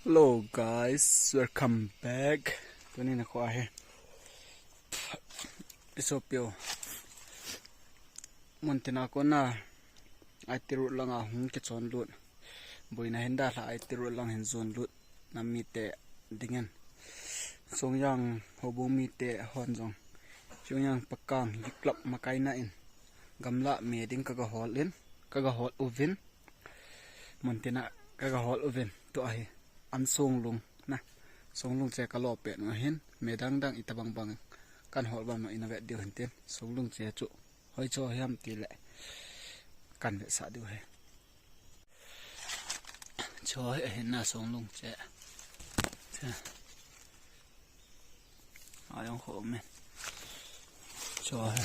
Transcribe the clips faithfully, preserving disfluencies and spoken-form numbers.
Hello guys, welcome back. Tuni na ko ahi. Iso pio. Muntina ko na ai tiru langa hung ke chon lut. Boina hin da la ai tiru lang hin zon lut. Na mite dingin. Songyang hobung mite hon jong. Songyang pakang yiklap makai na in. Gamla me ding kaga hol in. Kaga hol uvin. Muntina kaga hol uvin. Tu ahi. An songlung na. Songlung che kalo pe no hin. Me dang dang ita bang bang. Kan hol bang no ina vet diu hin tin. Songlung che chu. Hoi cho hiam ti le. Kan vet sa diu he. Cho hi ahin na songlung che. Che. Ayong kho me. Cho hi.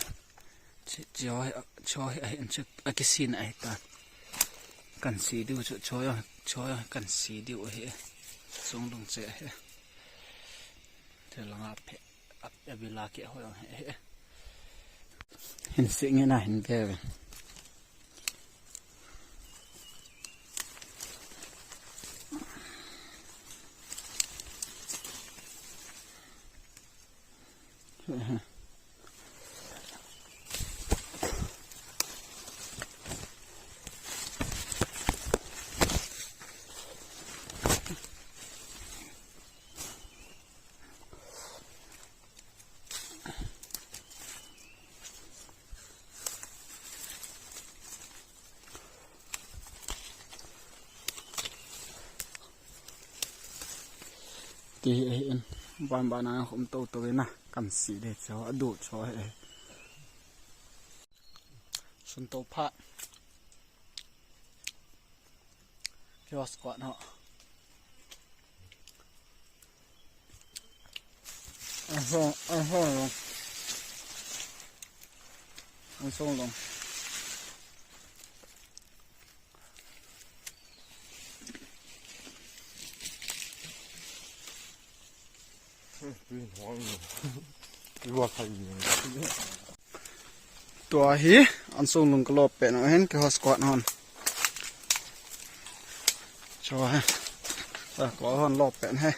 Che, cho hi, cho hi ahin che. Akisin ahi ta. Kan si diu cho, cho yo, cho yo kan si diu ahi. Songlung che ahi. Te langa phe. Ap, abila ke ho yo ahi. Hin si nge na hin ke ve. Ti hi ahin, ban ban a khum to to na, kan si de cho, adu cho he. Sun to pha. Kio squat ho. An song, an song long. An song long. Tua hi, an songlung kalo pe no hin, kihos kuat hon. Cho he. Ta ko hon lo pen he.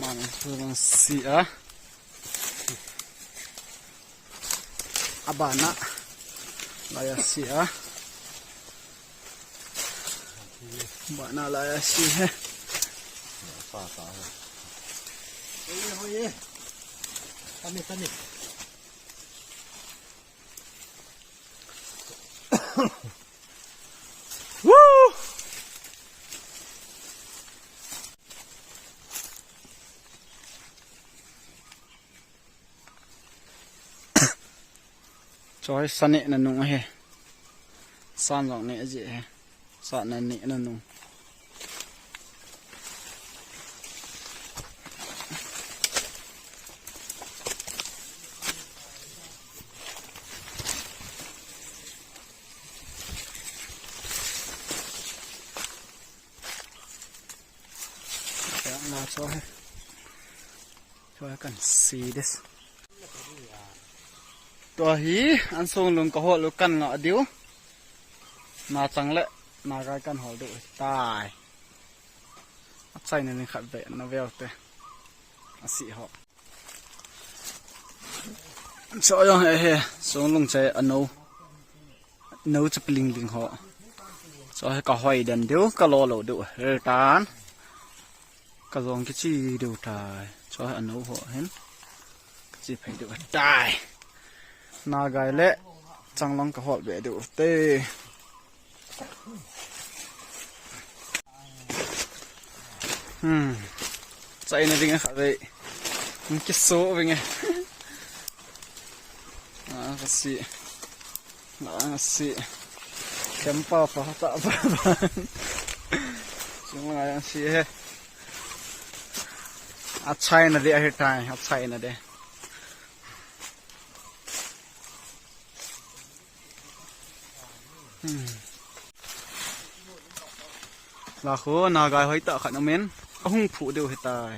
Mang su mang si a. Abana. Laya si a. Abana laya si he. Oye, oye. Tami, tami. Choi sa neh na nung ahi. San jong neh ji ahi. Sa na neh na nung. Na cho he. Cho he kan si des. Tua hi an songlung ka hol u kan ngah diu. Na chang le na gai kan hol diu tai. A chaina ni khat ve na veu te. A si ho. Cho jong he he, songlung che a no. No che pling ling ho. Cho he ka hoi den diu, ka lo lo diu. He tan. Ka jong kichi diu tai. Cho he a no ho hin. Kichi phei diu tai. Na gai le chang long ka hol be diu te. Hmm. Chaina ding a kha dei. Hung kiso vinge. Ah, ka si. Ah, ka si. Kempa pa ta pa pa. Sung la yang si he. A chaina de a he tai, a chaina de. Hmm. La khu, na gai hoi ta khat um in, a hung phu diu hi tai.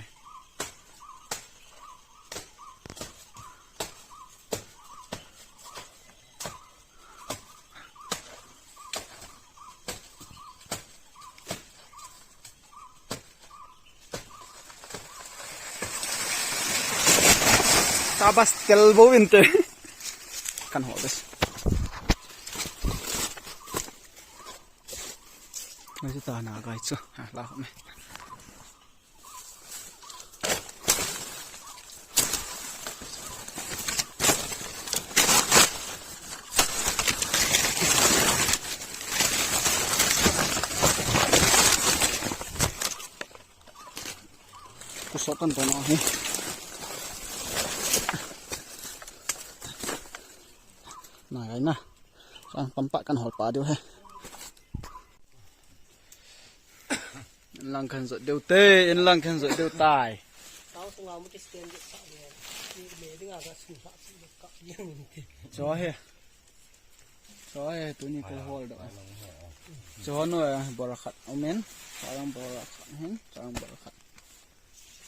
Tabas tel bo inte. Kan hol bes. Ngai ta na gai chu. Ha, la me. Kusot kan to na hi. Na gai na. Sang tampa kan hol pa diu he. Lang kan jot diu te, in lang kan jot diu tai. Tao sunga mu ki stand diu sa le. Ni me dinga ga su sa su ka yang ni te. Cho he. Cho he, tuni ko hol do. Cho no, bora khat. Amen. Parang bora khat hin, parang bora khat.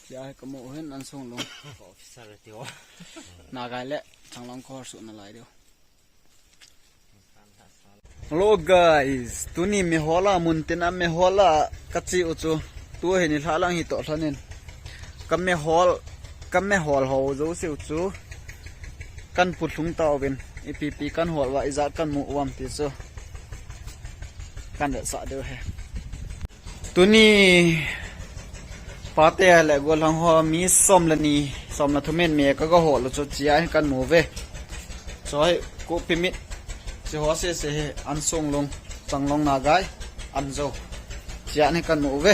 Chia he kamu hin an sung long. Officer ti ho. Na gai le, chang long ko su na lai diu. Hello guys, tuni Mehol a mun tin a Mehol a ka che u chu. Tu hi ni lha lang hi to lhanin. Ka Mehol, ka Mehol ho jo se u chu. Kan pu lhung ta uvin. Ipi pi kan hol va ija kan mu uam ti chu. Kan le sa diu he. Tuni pate le gollhang ho mi som le ni, som le thum in me ka ga hol u chu chia hi kan mu ve. Choi ku pimit. Chi ho se se hi an sung long, chang long na gai, an jo. Chia ni kan mu ve.